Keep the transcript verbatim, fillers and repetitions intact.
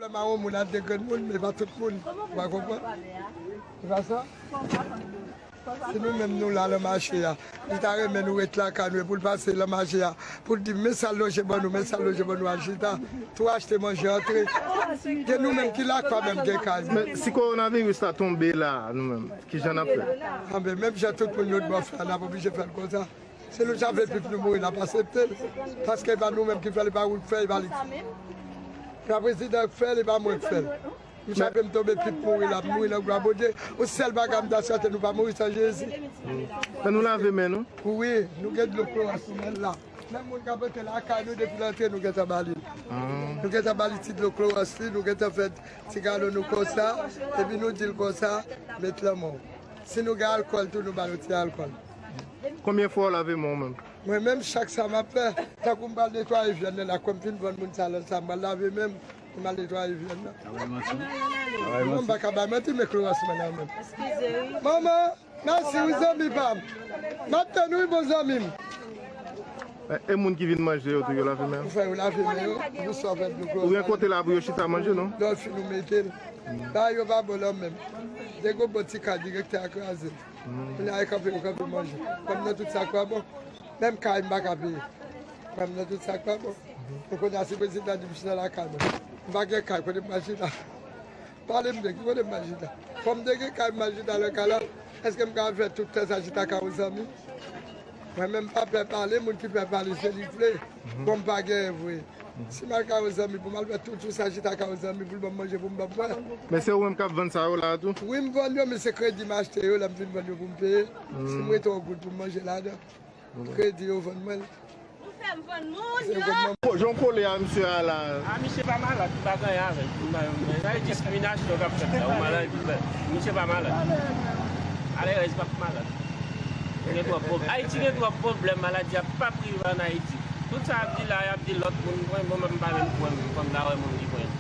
Pwoblèm a yon moun ak de grenn moun, men pa tout moun. Ou pa konprann? Se pa sa? Si nou menm nou la nan mache a, li ta renmen nou ret lakay nou, epi l pase nan mache a, pou l di, "Men sa l lonje ban nou, men sa l lonje ban nou," al chita, tou achte manje, antre. Gen nou menm ki lakay pa menm gen kay. Men si kowonaviris la tonbe la, nou menm, ki jan n ap fè? Anben, menm jan tout moun lòt bò fè a, n ap oblije fè l konsa. Si nou ta vle pitit nou mouri, n ap aksepte l. Paske e pa nou menm ki fè l, e pa ou k fè l, e pa li k fè l. E pa prezidan k fè l, e pa mwen k fè l. M chape m tonbe, pitit mouri la, m mouri nan glwa Bondye. Yon sèl bagay m ta swete, nou pa mouri san Jezi. Men nou lave men nou? Wi, nou gen dlo klowòs nou menm la. Menm moun k ap antre lakay nou depi l antre, nou gentan ba li l. Nou gentan ba li ti dlo klowòs li, nou gentan fè ti galon nou konsa, epi nou di l konsa, "Met lanmò." Si nou gen alkòl tou, nou ba l yon ti alkòl. Konbyen fwa w lave men w menm? Mwen menm, chak sa m ap fè, tankou m pral netwaye vyann nan la, kwè m fin vann moun sa lòt sa, m pral lave men m, m al netwaye vyann nan. Mwen m pa ka bay manti, men klowòs mwen nan menm. Manman, mèsi wi zanmi pa m. M ap tann wi bon zanmi m. E, e moun ki vin manje yo tou, yo lave men yo? Ou fè yo lave men yo, pou sa fè dlo klowòs. Ou gen kote la pou yo chita manje, non? Lè w fin ou mete l. Ba yo pa bon lò menm. De gwo bon ti kay direktè a kraze. Kounye a, e kanpe, yo kanpe manje. Kòm nan tout sa k pa bon. Menm kay m pa ka peye. Kòm nan tout sa k pa bon. Ou konnen si prezidan di m chita lakay mwen. M pa gen kay, kote m pral chita? Pale m de ki kote m pral chita? Fò m te gen kay m pral chita lakay la. Èske m ka fè tout tan sa chita kay yon zanmi? Mwen menm pa pè pale, moun ki pè pale se li k vle. Bon, m pa genyen vre. Si m al kay yon zanmi pou m al fè tout jou sa chita kay yon zanmi pou l ban m manje pou m ban m bwè. Men se ou menm k ap vann sa yo la a tou? Wi, m vann yo, men se kredi m achte yo, lè m fin vann yo pou m peye. Si m rete yon goud pou m manje ladan, kredi yo vann mwen l. Ou fè m vann moun yo. Bon, jan w kole a misye a la. A, misye pa malad, m pa gen anyen avè l. M pa, sa se diskriminasyon k ap fèt la. Ou malad, misye pa malad. Alerèz p ap malad. Gen twòp pwob-, Ayiti gen twòp pwoblèm, maladi a p ap rive ann Ayiti. Tout sa y ap di la, y ap di lòt moun pran, bon, mwen m pa menm pran, m pa menm la wè moun ki pran.